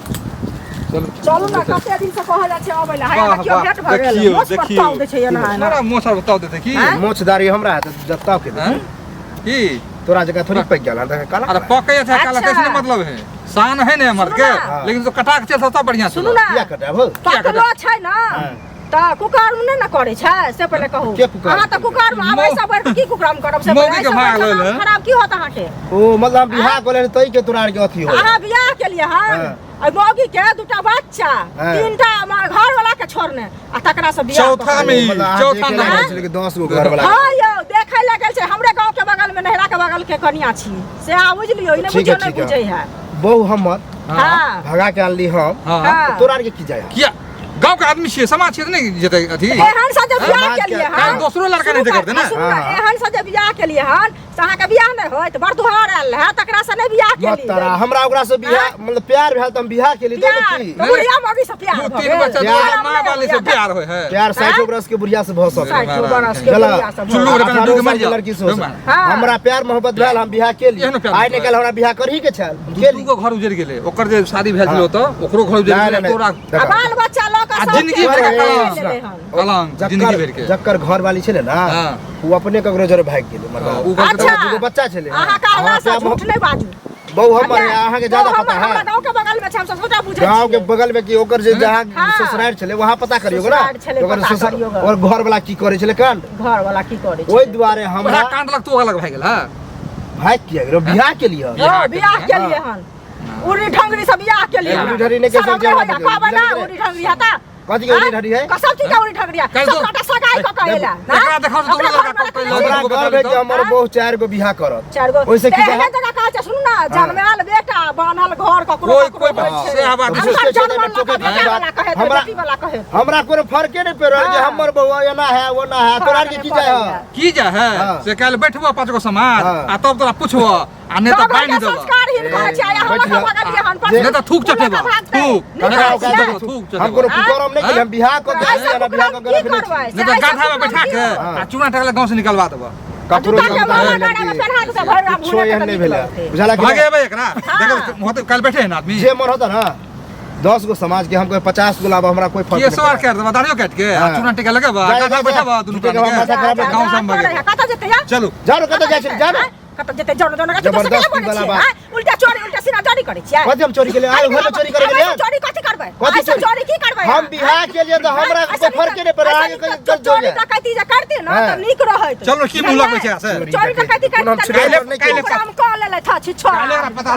चलू। चलू ने, कते दिन से कहल जाइ छै अबै लए, वाह, हैया केओ वाह, भेट भऽ गेल। देखियौ, मोछ पर देखियौ। ताव दै छै एना एना। बड़ा मोछ आर बताउ देतै की? आँय? मोछ दाढ़ी हमरा है तऽ जत्ता के आँय? की तोरा जगह थोड़ी पैक गेल हन, देख काला। अरे पकै छै काला। अच्छा। कैसे नहीं मतलब है, शान है ने मर्द के। सुनू ना। लेकिन तो कटा के चल तब बढ़िया। सुनू ना। किया कटाब हो? किया पकलो छै ने हाँ। तऽ कुकर्म नहि ने करै छै, से पहिले कहू। के कुकर्म? अहाँ तऽ कुकर्म आब ऐसा बढ़ि की कुकर्म करब से मौगी पहिले, के एहिसँ भाग बढ़ि लेल नाम है। खराब की होत अहाँके? ओ मतलब हम बियाह कऽ लेने तै के तोरा आर के अथी हो? अहाँ बियाह केलियै हन। हाँ। एहि मौगी के दूटा बच्चा, हाँ। तीनटा घर वाला के छोड़ने आ तकरा से बियाह चौथा कऽ में ई, मतलब अहाँ चौथा देखे नंबर। लागल छलै कि 10 गो घर वाला। हाँ यौ, देखै लए गेल छै। हमरे गाँव के बगल में, नहिरा के बगल के कनिया छी से, अहाँ बुझि लियौ। ई नहि ठीक है, बुझियौ, नहि ठीक है। बुझै है। बहु हमर, हाँ। हाँ। भगा के आनली हम। हाँ। हाँ। तोरा आर के की जाय? किया, गांव के आदमी छियै, समाज छियै तऽ नहि जेतै अथी? एहन से जे बियाह समाज के- केलियै काल्हि हन, दोसरो लड़का नहि सुनू करतै ने। सुनू ने, हाँ। एहन से जे बियाह केलियै हन से अहाँके बियाह नहि होइत? बड़ दुहार आयल रहए, तकरा से नहि बियाह मत केली? तोरा, हमरा ओकरा से बियाह मतलब प्यार भेल तऽ हम बियाह केली तऽ प्यार की? तऽ बुढ़िया मौगी से प्यार दू भऽ तीन गेल? बच्चा प्यार माँ वाली से प्यार होय है। प्यार 60 बरस के बुढ़िया से भऽ सकै? 60 बरस के चला। बुढ़िया से भऽ चुल्लू गेल। रे कने 18 डूबि मरि साल के जाओ। लड़की से हो डूबि सकै। हाँ। हमरा प्यार मोहब्बत भेल, हम बियाह केली। एहनो प्यार आइ ने मोहब्बत। काल्हि हमरा बियाह करही के छल, हम दू केली। दू गो घर उजड़ गेलै, ओकर जे शादी भेल छलै हाँ। ओतऽ, ओकरो घर उजड़ नहि, गेलै। नहि, तोरा नहि। आ बाल बच्चा लऽ कऽ आ सबके जिंदगी भरि के लऽ कलंक। लेलै हन। कलंक जिंदगी भरि के। जकर घर वाली छलै ना, हाँ। ओ अपने ककरो जरे भागि गेलै मर्दाना। हाँ, ओ कहलकै अच्छा। दूगो बच्चा छलै। अहाँ कहला हमरा से प्यार झूठ नहि बाजू। बहु हमर है, अहाँके ज्यादा बहु पता हमर, हमरा है। गाँव के बगल में छै, हम सब सबटा बुझै गाँव के छियै। बगल में कि ओकर जे जहाँ हाँ। ससुराल छलै वहाँ पता करियौ ना। ससुरारि छलै, ओकर पता ससुर करियौ ग। ओकर घर वाला की करै छलै कांड। घर वाला की करै ओहि छै? दुआरे ओकरा हमरा कांड लग तो अलग भए गेल। हाँ। भागि किया गेलौ? बियाह के लिए। हँ, बियाह के लिए हन। उड़ी ढंगरी से बियाह के लिए। उड़ी ढंगरी नहि कहि शरम सकै नहि होइया छी। कहबै ना उड़ी ढंगरी हता? कथी के उड़ी ढंगरी है? कसम चीज के उड़ी ढंगरी है। कहि सब दो। गोटा सगाई कऽ के एला ना। एकरा देखाउ तऽ अपना दोसरो घरमे लड़का रखने कहतै, हमरा लड़की गर्व है कि हमर हाँ? बहु चारि गो बियाह करत। चारि गो। ओहिसँ की तऽ एहने जाय? जगह कहै छै, सुनू ना, जनमायल बेटा बान्हल घर ककरो कोइ ककरो कोइ होइ छै। सएह बात विशेष हुनकर के छै, जनमल एहिमे टोकै लऽ के कऽ बेटा बात। वाला कहै, हमरा बेटी वाला कहै। हमरा कोनो फर्के नहि पड़ि रहल जे हाँ। हमर बौआ एना है ओना है, तोरा आरके की जाय है? की जा है? हाँ। से काल्हि बैठबो पाँच गो समाज हाँ। आ तब तोरा पुछबो आ नहि तऽ गाँव बान्हि घरके देबो। संस्कारहीन कहै छै, आ हमरा बैठ सब भगलियै हन, पर नहि तऽ थूक ओ लऽ कऽ चटेबो। भागतै। थूक। नहि ककरा कहै ओकरा छियै? देबो, थूक हम कोनो चटेबो। कुकर्म नहि केलियै, हम बियाह कऽ के ऐसा आनलियै, बियाह कऽ के कुकर्म की रखने छी। करबै? नहि तऽ ऐसा गाधा में कुकर्म बैठा की के होत? आ चूना टकला गाँव से निकलवा देबो। ककरो जूता के क्षमता माला नहि गाड़ा में लड़की। पेन्हा देतै, भरि रात किछो घूमे के एहन तऽ नहि नीक भेलै, लगतै। बुझलक कि नहि? भगेबै एकरा। हाँ। देखो होते काल्हि बैठे है ना आदमी। जे मन होता ना, 10 गो समाज के हम कोई 50 गो लाबा, हमरा कोई फर्क केसो नहीं आर काटि देबो, दाढ़ियो काटि के आ हाँ। चूना टीका लगेबो आ जा, गाधा जा, बैठाबो दुनू झूठे के प्राणी माथा के। खराब जा, गाँव जा, से हम जा, भगेबै। कतऽ जेतै यार? चलू। जा रो, कतऽ जाइ छै जा रो। कतऽ जेतै? जौन जौन जबरदस्ती वाला बात। उल्टा चोरी, उल्टा सीधा चोरी करै छियै। कथी हम चोरी केलियै? आइ घर में चोरी करै गेलियै? चोरी कथी करबै? कथी ऐसे चोरी? चोरी की करबै? हम बियाह के लिए तऽ हमरा कोई फर्के नहि पड़ै, आगे कहीं गलत हो चोरी जाए। डकैती जे करती ना हाँ। तऽ नीक रहैत। चलू, की मुँह लगबै छै से? चोरी डकैती कोनो हम करती छिड़ै पर नहि तऽ केलियै। हम कऽ लेलै था छी छोड़ा। काल्हि एकरा पता।